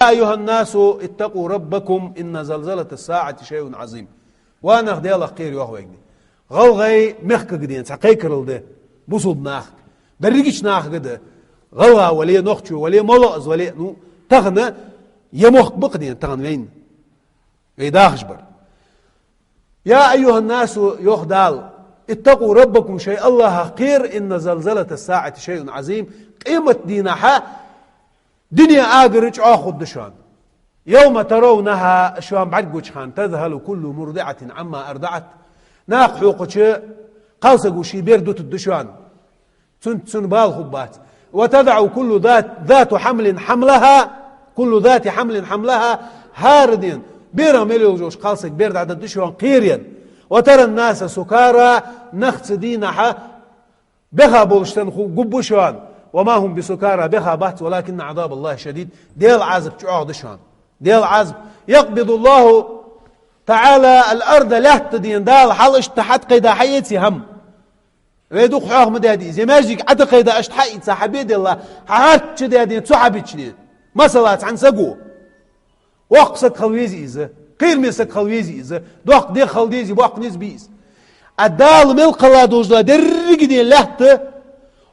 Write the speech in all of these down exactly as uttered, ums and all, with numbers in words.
أيها الناس اتقوا ربكم إن زلزلة الساعة شيء عظيم. Ва нах, Даьлах кхера, йоах вайга. ГӀалгӀай мехкага дена цхьа кхайкарал да бусалба нахага. Берригача нахага да. ГӀалгӀа вале, нохчо вале, моллагӀа из вале. Ну, тахан ер мохк ба-кх дена, тахан вайна. Вай дахаш бар. يا أيها الناس, йоах Дала, اتقوا ربكم, шоай АллахӀах кхера, إن زلزلة الساعة شيء عظيم, къематдийнахьа дуне агар чӀоагӀа хургда шоана. يوم ترونها, шоана бӀаргагуча хана, تذهل كل مرضعة عما أرضعت, накха хьокхача кхалсаго ший бер дутаргда шоана. Цун, цун бала хургбац. وتضع كل ذات، ذات حمل حملها، كل ذات حمل حملها, хӀара дена берах мел йолаш йолча кхалсага бер дӀадергда шоана кхерен. وترى الناس سكارى, нах цу дийнахьа беха болаш санна ху-, гургба шоана. وما هم بسكارى, беха бац, ولكن عذاب الله شديد, Даьла Ӏазап чӀоагӀа да шоана. Даьла Ӏазап. يقبض الله تعالى الأرض, лаьтта дена Дала хьал иштта хьатӀакхайда хьаэце хӀама. Вай дукха хьоахадаьд из. Е маьждиг Ӏатакхайда, иштта хьаийца, хьабе делла, хьахьарчча даьд цу хьабичне. Масала, цхьан саго. Воккха саг хила везий из, кхераме саг хила везий из, доккха дегӀ хила дезий, боккха низ бий из. А Дала мел кхелла долаш да деррига дена лаьтта,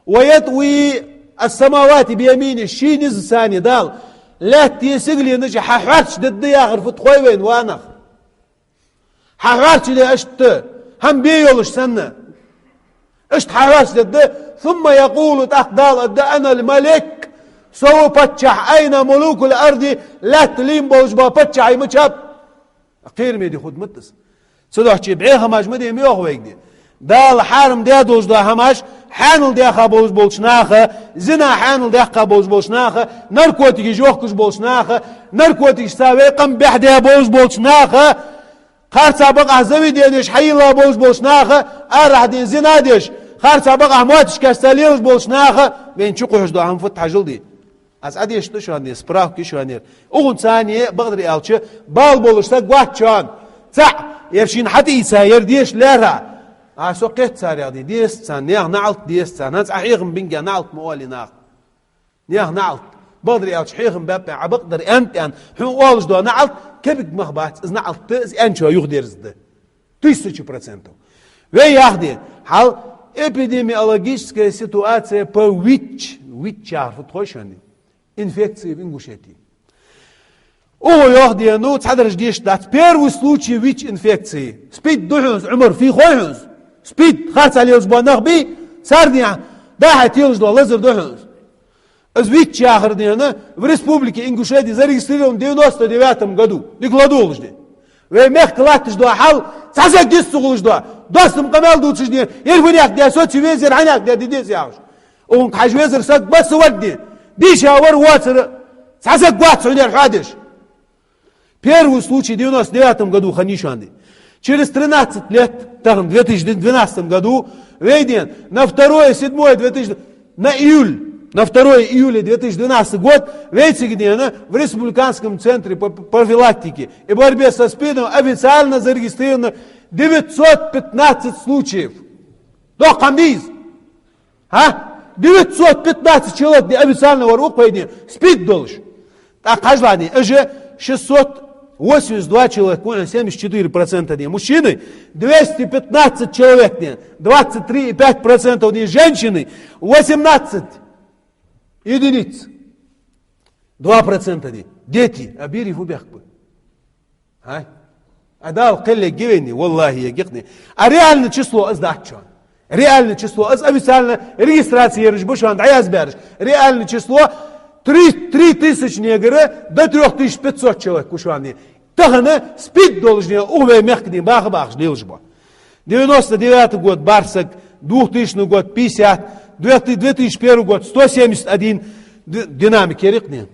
ويطوي السماوات بيمينه, ший низаца Дала лаьттеи сигаленаши хьахьоарчадергда яхар фуд хой вайна, ва нах? Хьахьоарчаде иштта, хӀама бе йолаш санна. Иштта хьахьоарчадергда, ثم يقول, тӀаккха Дала аргда: أنا الملك, со ва паччахь, أين ملوك الأرض, лаьтта лийна болаш бола паччахьаш мичаб? Кхераме ди хургда-кх из. Цудухьа бӀеха хӀамаш ма де, ма йоах вайга. Дала хьарам даь долаш дола хӀамаш, хьаьнал даьха болаш болча наха, зина хьаьнал даьккха болаш болча наха, наркотикаш йохкаш болча наха, наркотикашца вай къам бӀехдаь болаш болча наха, харцахьа бакъахьа заведенеш хьайийлла болаш болча наха, арахьа дена зина деш, харцахьа бакъахьа моттигашка ца лелаш болча наха, вайна чукхухьаш дола хӀама фуд хьажал де. Аз Ӏадешаргда шоана, справка я шоана ер. Укхунца, бакъдар аьлча, бала болаш саг вац шоана. ЦаӀ, ер шийна хьатӀаийца, ер деша лаьрхӀа. А со кхетац царех, де дезац царна, наьха наӀалт дезац царна. ХӀанз Ӏа хьехам бинге наӀалт ма оалий наха. Наьха наӀалт. Бакъдар аьлча, хьехам баьб, Ӏа бакъдар аьннад аьнна, хьона оалаш дола наӀалт кепиг мах бац, из наӀалт да, из аьнначоа юхадерзаргда. Тысяча процентов. Вай яхаде, хьал эпидемиологическая ситуация по ВИЧ, ВИЧ яхар фуд хой шоана? Инфекции в Ингушетии. Укхо йоах дена, цхьадараш дешаш дац, первый случай ВИЧ-инфекции. СПИД да хьона из, Ӏумар, фу хой хьона из? СПИД, харцахьа лелаш бола нах бий, цар дехьа, дехьа телаш дола лазар да хьона из. Из ВИЧ яхар дена в Республике Ингушетия зарегистрирован девяносто девятом году. Дика ладувгӀалаш де. Вай мехка латташ дола хьал, цхьа саг йист ца хулаш дола, доастам къамаьл дувцаш дена, ер фуннагӀа даьд, соцавезар хьанагӀа даьд, де деза яхаш. Укхунга хьажа везар саг массавар дена. Дийша вар, воацар, цхьа саг вац хьона ер хьадеш. Первый случай в девяносто девятом году хиннай шоана. Через тринадцать лет, тахан, в две тысячи двенадцатом году, вай дена, на второе седьмое две тысячи, на июль, на второе июля две тысячи двенадцатый год, вай цига дена в Республиканском центре по профилактике и борьбе со СПИДом официально зарегистрировано девятьсот пятнадцать случаев. Доккха хӀама дий из? ХӀа? Девятьсот пятнадцать человек де официально вар укх вай дена СПИД долаш. ТӀаккха хьажал дена, из шестьсот восемьдесят два человек, ва хьона, семьдесят четыре процента дена мужчины, двести пятнадцать человек дена, двадцать три и пять процентов дена женщины, восемнадцать единиц, два процента дена дети, а берий фу бехк ба? ХӀа? А Дала кхел ергья вайна, валлахӀи, ергья-кх. А реальное число из дац шоана. Реальное число из, официально регистраци яраш ба шоана дӀаязбаьраш. Реальное число три, три тысячи негара до трёх тысяч пятьсот человек ва шоана. Тахан СПИД долаш дена укх вай мехка дена баха бахаш лелаш ба. Девяносто девятый год бархӀ саг, двухтысячный год пятьдесят, две ты-, две тысячи первый год сто семьдесят один, д-, динамика я-кх дена.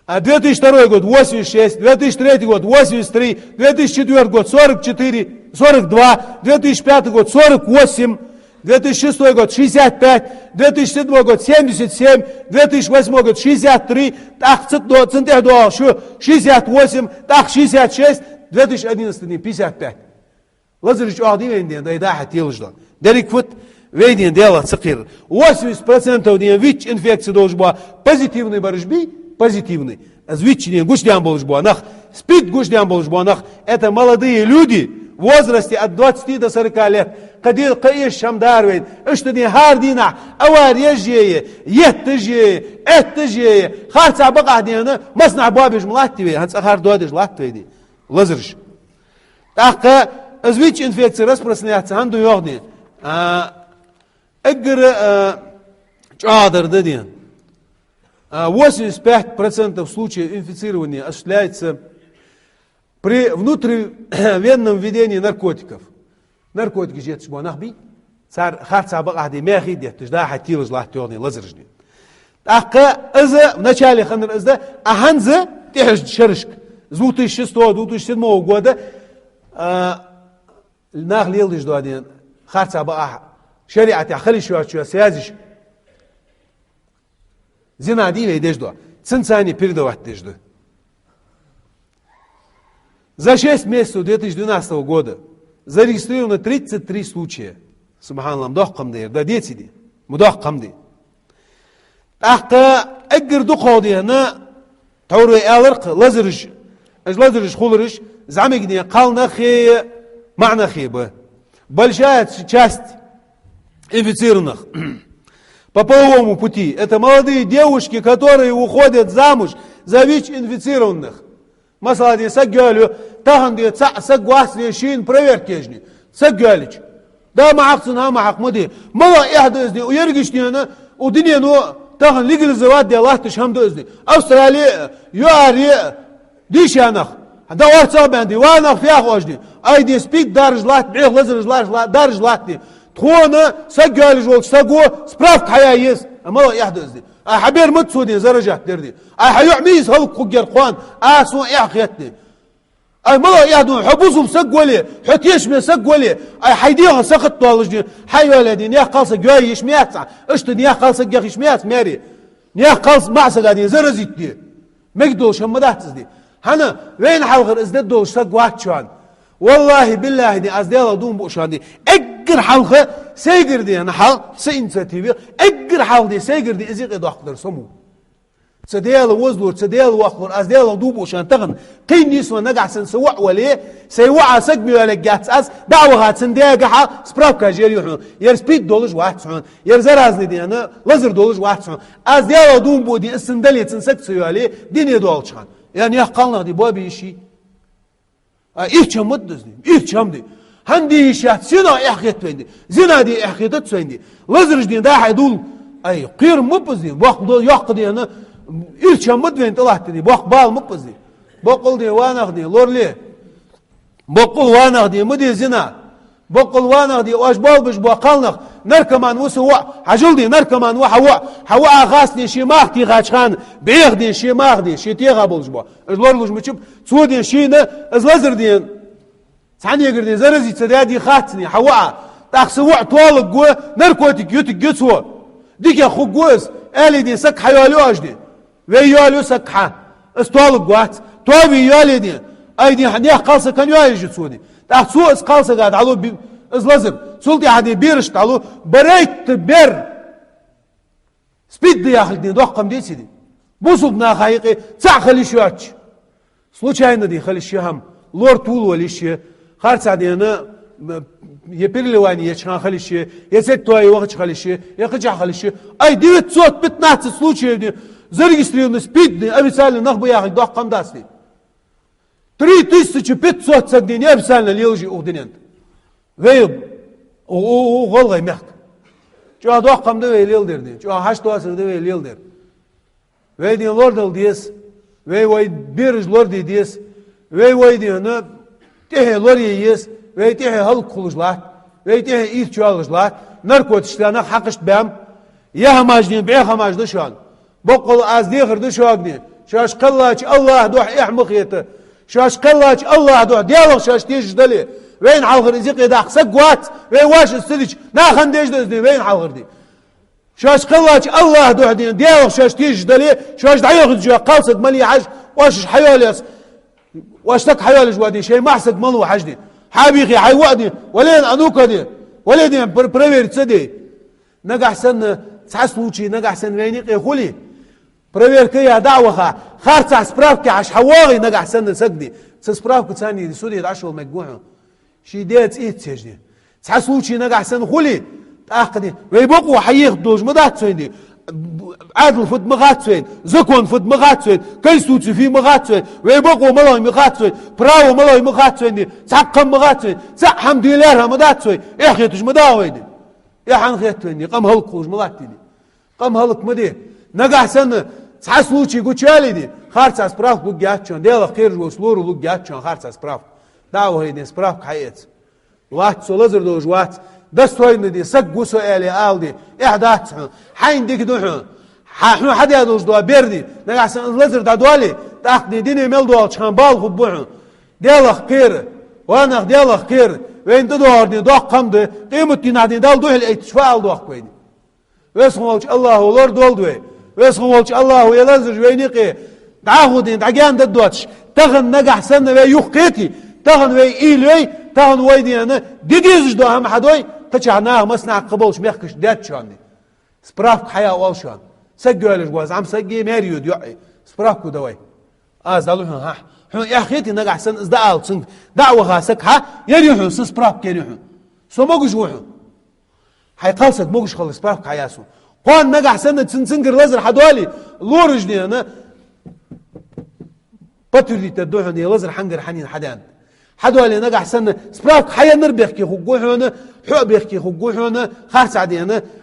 А две тысячи второй год восемьдесят шесть, две тысячи третий год восемьдесят три, две тысячи четвёртый год сорок четыре, сорок два, две тысячи пятый год сорок восемь, две тысячи шестой год шестьдесят пять, две тысячи седьмой год семьдесят семь, две тысячи восьмой год шестьдесят три, тӀаккха цу до-, цун тӀехьа доагӀа шу шестьдесят восемь, тӀаккха шестьдесят шесть, две тысячи одиннадцатый дена пятьдесят пять. Лазараш чӀоагӀа дий вайна дена, дай дехьа телаш дола? Деррига фуд? Вай дена Даьлах ца кхерар. Восемьдесят процентов дена ВИЧ-инфекци долаш бола позитивный бараш бий, позитивный. Из ВИЧ ден гучадаьнна болаш бола нах, СПИД гучадаьнна болаш бола нах, это молодые люди в возрасте от двадцати до сорока лет. Кхы дел, кхы эшаш хӀама дар вайна. Иштта ден хӀара дийнахьа авари еш а, етташ а, Ӏетташ а, харцахьа бакъахьа ден массанахьа боабеш ма латт вай, хӀанз цкъа харц доадеш латт вай ден лазараш. ТӀаккха из ВИЧ-инфекция распространяться хӀана ду йоах ден? А, эггара, а, чӀоагӀа дар да ден. А, восемьдесят пять процентов случаев инфицирования осуществляется при внутривенном введении наркотиков. Наркотикаш етташ бола нах бий, цар харцахьа бакъахьа ден маьхий детташ, дӀа-хьа телаш латт йоах ден лазараш ден. ТӀаккха из вначале хиннар из да, а хӀанз тӀехьарча шерашка, с двух тысяч шестого, двух тысяч седьмого года, а, нах леладеш дола ден харцахьа бакъахьа, шариӀатехь хила йиш йоацача связаш, зина дий вай деш дола, цунца а передавать деш да. За шесть месяцев две тысячи двенадцатого года зарегистрировано тридцать три случая. СубхьаналлахӀ, ма доккха хӀама да ер, да, деций ден? Ма доккха хӀама да. ТӀаккха эггара дукхагӀа ден, тхьовра вай аьлар-кх, лазараш, уж лазараш хулараш зӀамига ден кхалнахи маӀанахи ба. Большая ч-, часть инфицированных по половому пути — это молодые девушки, которые выходят замуж за ВИЧ-инфицированных. Масала, ден саг йоалаю, тахан ден цхьа саг вац ден шийна проверка еш ден. Саг йоалаеча. Да ма хьакха цунна, хӀама хьакха ма де. МалагӀа эхь да из ден, у ерригаш ден, у дунено тахан легализовать даь латташ хӀама да из ден. Австрале а, ЮАРе а, дийша нах. Да орцагӀа бен ден, ва нах, фу йоах оаш ден. Ай ден СПИД даржа латт, бӀеха лазараш ларжа ла-, даржа латт ден. Тхона саг йоалаеш волча саго справка хьаяь еза. А малагӀа эхь да из ден. Ай хьа бер ма да цо ден заражать даьр ден. Ай хьа йоӀ ма йий из хӀалакхургьяр кхоана, а сона эхь хет ден. Ай малагӀа эхь да хьона, хьо бусалба саг вале, хьо тешаме саг вале, ай хьай дегӀа сакхат долаш ден, хьа йоалае ден, наьха кхалсаг йоае йиш ма яц Ӏа, иштта наьха кхалсаг яха йиш ма яц маьре. Наьха кхалсаг маӀа сага ден заразить де. Мегаш долаш хӀама ма дац из ден. ХӀана, вайна хьалхара из де долаш саг вац шоана. ВаллахӀи-биллахӀи ден, аз Даьлах дув буъ шоана ден. Эггара хьалха сайгара ден хьал, са инициативе, эггара хьалха ден сайгара ден из юкъе доаккхаргдар со мо. Цу Даьла возалора, цу Даьла воккхалора, аз Даьлах дув буъ шоана тахан. Кхийна нийсвенна нагахьа санна са воӀ вале, сай воӀа саг ма йоалаергьяц аз, дӀа а ваха цун даьгахьа справка яр ю хьона. Ер СПИД долаш вац хьона, ер заразный ден лазар долаш вац хьона. Аз Даьлах дув буъ ден, из цун дале, цун саг ца йоалае, дуне долча хана. Е наьха кхалнах ден боабе йиш йий? А, ирча хӀама да из ден, ирча хӀама да. ХӀана де йиш яц, зина эхь хет вайна ден. Зина де эхь хетац вайна ден. Лазараш ден дӀа-хьа дул. Ай, кхерам ма ба из ден, боккъал йоккха ден, ирча хӀама да вайна тӀалатта ден, боккха бала ма ба из ден. Боккъал ден ва нах ден, лорале. Боккъал ва нах ден, ма де зина. Боккъал ва нах ден, оаш боалабеш бола кхалнах, наркоман ва са воӀ, хьажал ден, наркоман ва хьа воӀ, хьа воӀа хас ден ше мах техача хана, бӀеха ден ше мах ден, ше теха болаш бола. Уж лоралуш мичаб, цо ден шийна, из лазар ден, цхьаннегара ден заразиться даь ден хац ден хьа воӀа. ТӀаккха са воӀ тоалургва, наркотик ютаргья цо. ДикагӀа хургва из, аьле ден саг хьайоалаю оаш ден. Вай йоалаю саг хьа, из тоалургвац, тоаве йоалае ден. Ай ден, наьха кхалсаг хӀана йоае йиш я цо ден? ТӀаккха цо из кхалсага дӀалу би-, из лазар, цул тӀехьа ден берашта дӀалу, барайтта бер СПИД да яхилга ден доккха хӀама деций ден? Бусалба наха юкъе цаӀ хила йиш йоацаш. Случайно ден хила йиш я хӀама, лор тувлавала йиш я, харцахьа ден, м, е переливание еча хана хила йиш я, е цӀет тоае вахача хила йиш я, е кхычахьа хила йиш я. Ай, девятьсот пятнадцать случаев ден зарегистрировано СПИД ден, официально нах ба яхилга доккха хӀама дац ден. Три тысячи пятьсот саг ден неофициально лелаш я укх дунен тӀа. Вай, у, у, у, гӀалгӀай мехка. ЧӀоагӀа доккха хӀама да вай леладер ден, чӀоагӀа хьашт доацар да вай леладер. Вай ден лорадала деза, вай вай бераш лораде деза, вай вай ден тӀехье лорае еза, вай тӀехье хӀалакхулаш латт, вай тӀехье ирча йоалаш латт, наркотикашца нах хьакхашта баьм. Е хӀамаш ден, бӀеха хӀамаш да шоана. Боккъал аз дехар ду шуга ден, шоаш кхеллача АллахӀа духьа эхь ма хета. Шоаш кхеллача АллахӀа духьа Даьлах шоаш тешаш дале, вайна хьалхара из юкъе даккха саг вац, вай воаш из ца дича, нахана деш да из ден, вайна хьалхара ден. Шоаш кхеллача АллахӀа духьа ден, Даьлах шоаш тешаш дале, шоаш дӀайохийта йола кхалсаг малий хьажа, оаш уж хьайоалаеш, оаш саг хьайоалаеш вола ден, шоай маӀа саг малув хьажа ден. Хьабийхе, хьай воӀ ден, вале, а ну-ка ден, вале ден, пр-, проверить ца де. Нагахьа санна цхьа случай, нагахьа санна вайна юкъе хуле, проверка яь дӀа а ваха, Харцахьа справка хьаеш хьавоагӀе нагахьа санна саг, ди, цу справкаца, ди, суде дӀашол мегаргва хьона. Ший даь цӀи ийцача, ди. Цхьа случай нагахьа санна хуле, тӀаккха, ди, вай бокъо хьаехаргдолаш ма дац вайна, ди. Ӏаьдал фуд ма хац вайна, закон фуд ма хац вайна, конституци фуй ма хац вайна, вай бокъо малагӀа я ма хац вайна, право малагӀа я ма хац вайна, ди, цхьаккха хӀама ма хац вайна, цхьаккха хӀама де лаьрхӀа ма дац вай, эхь хеташ ма да вай, ди. Эхь хӀана хет вайна, ди, къам хӀалакхулаш ма латт, ди. Къам хӀалак ма де. Нагахьа санна цхьа случай гучаяьле, ди, харцахьа справка лургьяц хьона, Даьлах кхераш волча лоро лургьяц хьона харцахьа справка. ДӀа а вахе, ди, справка хьаэца. Вац, со лазар долаш вац. Достойный, ди, саг ва со, аьле, ала, ди, эхь дац хьона. Хьайна дика да хьона. Хьа-, хьона хьадаь долаш дола бер, ди, нагахьа санна лазар дӀадоале, тӀаккха, ди, дуне мел доагӀача хана бала хургба хьона. Даьлах кхера, ва нах, Даьлах кхера, вайна тӀадоагӀар, ди, доккха хӀама да, къематдийнахьа, ди, Далла духьал эттача фу ала доахк вайна. Веза хинна волча АллахӀа лорадолда вай. Веза хинна волча АллахӀа е лазараш вайна юкъе дӀахо, ди, дӀагаьна даргдоацаш, тахан нагахьа санна вай юхакхете, тахан вай уйла йой, тахан вай, ди, ди дезаш дола хӀама хьадой, кхычахьа наха массанахьа кхыболча мехкашка даьд шоана, ди. Справка хьая оал шоана. Саг йоалаеш вола зӀамсаг е маьре йода йоӀ е. Справка да вай. Аз дӀалу хьона, хьа. Хьона эхь хете нагахьа санна из дӀаала цунга. ДӀа а ваха саг, хьа, ер я хьона са справка, ер я хьона. Со могаш ва хьона. Хьай кхалсаг могаш хилар справка хьаяь сона. Кхоана нагахьа санна цун, цунгара лазар хьадоале, лораша, ди, подтвердить дергда хьона, е лазар хьангара хьанна хьадаьннад. Хьадоале нагахьа санна справка хьаеннар бехке хургва хьона, хьо а бехке хургва хьона, харцахьа, ди,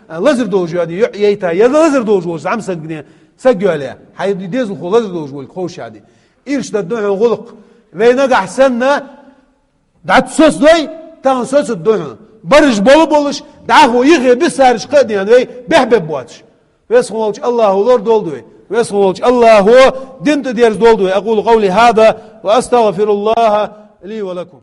лазар долаш йола, ди, йоӀ яйта, е лазар долаш волча зӀамсага, ди, саг йоалаяь. Хьай дезалхо лазар долаш волга ховшшехь, ди. Ирча дергда хьона гӀулакх. Вай нагахьа санна дӀа ца соцадой, тахан соцаргда хьона. Бараш бола болаш, дӀахо йихе бисараш кхы а, ди, вай бехбе боацаш. Веза хинна волча АллахӀа лорадолда вай. Веза хинна волча АллахӀа дин тӀа дерзадолда вай. أقول قولي هذا وأستغفر الله لي ولكم.